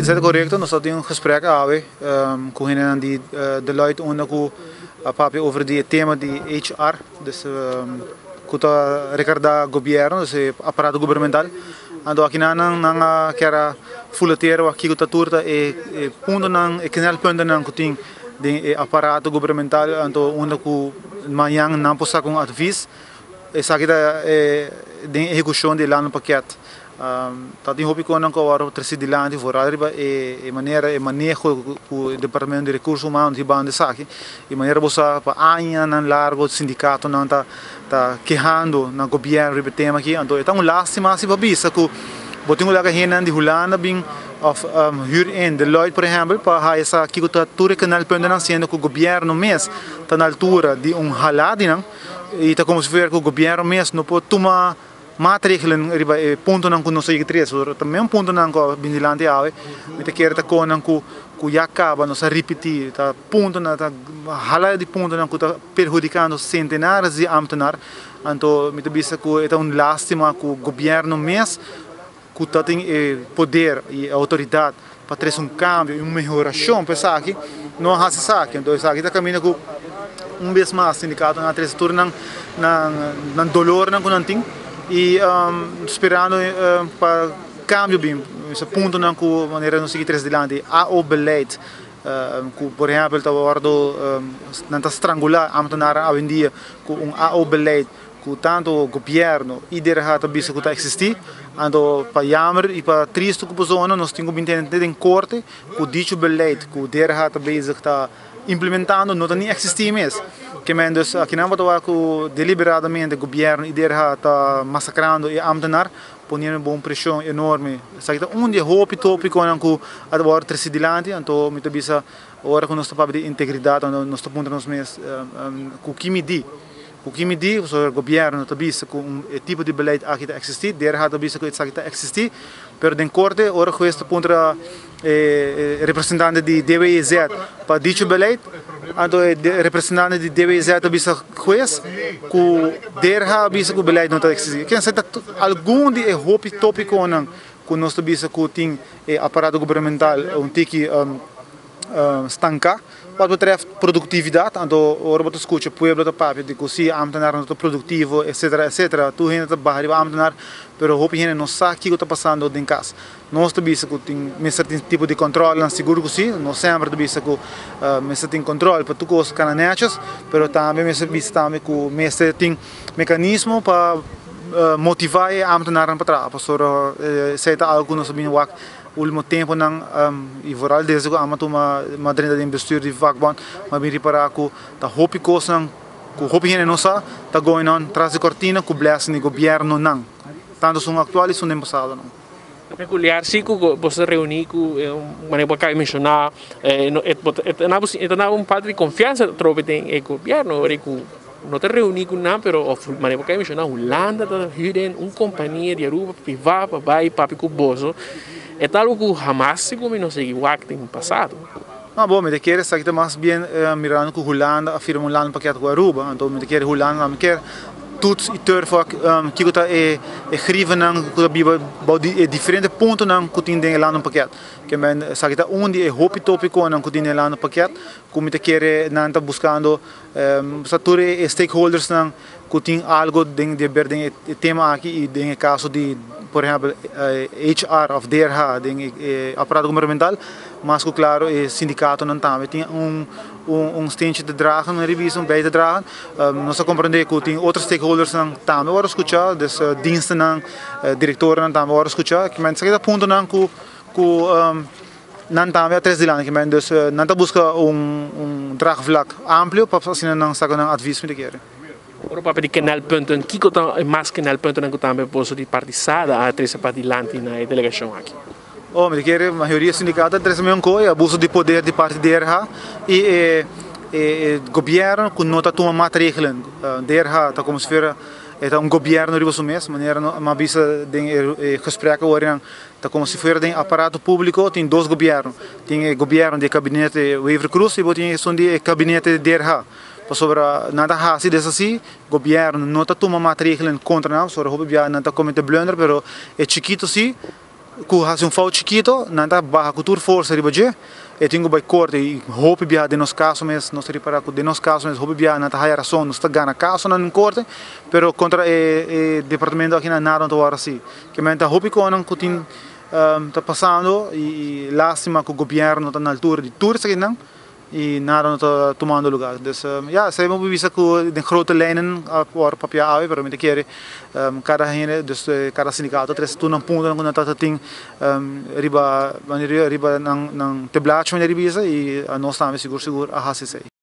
Esei ta korekto, nos a tin un gesprek awe ku hendenan di Deloitte unda ku a papia over di e tema di HR, dus ku ta rekardá gobièrnu, dus e aparato gubernamental. Anto akinan nan nan a kier a fulatera wak kiko ta tur ta e puntonan, e knelpuntennan ku tin den e aparato gubernamental, anto unda ku mañan nan por saka un advis. Esaki ta den ehekushon di e landenpakket. Ta tin hopi konan ku a wòrdu trese dilanti vooral riba e manera, e maneho ku e departamento di rekurso humano ta hibando esaki. E manera bo sa pa añanan largo sindikatonan ta ta kehando na gobièrnu riba e tema aki. Anto e ta un lástima si bo bisa ku bo tin ku laga hendenan di Hulanda bin òf hür in Deloitte por ehèmpel pa haya sa kiko ta tur e knelpuntennan siendo ku gobièrnu mes ta na altura di un halá di nan i ta komo si fuera ku gobièrnu mes no por tuma Maatregelen riba e puntonan ku nos a yega tres, pasobra ta men puntonan ku a bin dilanti awe, mi ta kere ta konan ku ku ya kaba nos a ripití, ta puntonan ta hala di puntonan ku ta perhudikando sentenares di ámtenar, anto mi ta bisa ku e ta un lástima ku gobièrnu mes ku ta tin e poder i e outoridat pa trese un kambio i un mehorashon pa esaki, no a hasi esaki. Anto esaki ta kaminda ku un bes mas sindikatonan a trese tur nan nan dolornan ku nan tin i sperando pa kambio bin. Mester puntonan ku manera nos sigui trese dilanti AO-beleid ku por ehèmpel ta wòrdu nan ta strangulá ámtenarnan awendia ku un AO-beleid. Ku tantu gobièrnu i DRH ta bisa ku ta eksistí, anto pa yammer i pa tristu ku persona nos tin ku bin tene den korte ku dicho beleid ku DRH ta bezig ta implementando no ta ni eksistí mes. Ke men dus akinan bo ta wak ku deliberadamente gobièrnu i DRH ta masakrando e ámtenar poniendo bo un preshon enorme. Esaki ta un di e hopi tópikonan ku a wòrdu trese dilanti, anto mi ta bisa ora ku nos ta papia di integridat nos ta puntra nos mes ku ki midí. Ku ki midí? Pasobra gobièrnu ta bisa ku un e tipo di beleid aki ta eksistí, DRH ta bisa ku esaki ta eksistí, pero den korte ora hues ta puntra e representante di DWIZ pa dicho beleid, anto e representante di DWIZ ta bisa hues ku DRH a bisa ku beleid no ta eksistí. Ken sa ta algun di e hopi tópikonan ku nos ta bisa ku tin e aparato gubernamental un tiki stanká. Wat betreft produktividat, anto ora bo ta skucha pueblo ta papia di ku si ámtenar no ta produktivo etsetera etsetera, tur hende ta baha riba ámtenar, pero hopi hende no sa kiko ta pasando den kas. Nos ta bisa ku tin mester tin tipo di kòntròlnan, sigur ku si, nos semper ta bisa ku mester tin kòntròl pa tur kos kana nètjes, pero tambe mester bisa tambe ku mester tin mekanismo pa motivá e ámtenarnan pa traha, pasobra esei ta algu ku nos a bini wak. Ultimo temponan y vooral desde cu a tuma m'a drenta den bestuur di vakbond m'a bin ripara cu ta hopi cosnan cu hopi hende no sa ta going on tras di cortina cu blessing di gobiernonan tanto esun actual y esun den pasadonan. Ta peculiar si cu bo ta reuni cu manera bo a caba di menciona e ta daba un falta di confiansa atrobe den e gobierno ora cu no ta reuni cu nan pero of manera bo a caba di menciona Hulanda ta huur un compania di Aruba priva pa bay papia cu boso e ta algo cu hamas segun mi no sigui wak den pasado. No bo mi ta kere esaki ta mas bien mirando cu Hulanda a firma un landpakket cu Aruba anto mi ta kere Hulanda tambe kier toets y turf wak kico ta e grievennan cu ta biba bou di e diferente puntonan cu tin den e landpakket. Ke men esaki ta un di e hopi topiconan cu tin den e landpakket cu mi ta kere nan ta buscando Sa tur e stakeholdersnan ku tin algo den di haber den e tema aki i den e kaso di por ehèmpel HR òf DRH den e aparato gubernamental, mas ku klaro e sindikatonan tambe tin un un steentje te dragen, un revisa, un bij te dragen. Nos a komprendé ku tin otro stakeholdersnan tambe wòrdu skuchá, dus dienstennan, direktornan tambe wòrdu skuchá. Esaki ta puntonan ku ku. Nan tambe a tres dilanti men dus nan ta buska un draagvlak amplio pa asina nan saka nan advies mi ta kere. Ora papia di knelpunten, kiko ta e mas knelpuntennan ku tambe boso di parti sada a trese pa dilanti na e delegashon aki? Oh, mi ta kere mayoria sindikato a trese meun koi, abuso di poder di parti DRH i e e gobierno ku no ta tuma maatregelen. DRH ta komo si fuera e ta un gobierno riba su mes, manera mi a bisa den e gesprekken wor Ta como si fuera den aparato publico tin dos gobierno. Tin e gobierno di e kabinete Wever Croes y bo tin esun di e kabinete DRH. Pasobra nan ta haci des asi, gobierno no ta tuma maatregelen contra nan, pasobra hopi bia nan ta comete blunder, pero e chikito si, Ku hasi un fout chikito, nan ta baha ku tur forsa riba dje, e tin ku bai korte i hopi biaha den nos kaso mes, nos ta ripará ku den nos kaso mes hopi biaha nan ta haya rason, nos ta gana kasonan den korte, pero kontra e e departamento aki nan nada no ta wòrdu hasi. Ke men ta hopi konan ku tin ta pasando i lastima ku gobièrnu no ta na altura di tur esakinan. Y nada no ta tumando lugar. Dus ya, esei mi por bisa cu den grote lijnen a por papia awe, pero mi ta kere cada hende, dus cada sindicato ta trece tur nan puntonan cu nan ta tin riba, riba nan, nan teblachi manera di bisa y nos tambe sigur sigur a haci esei.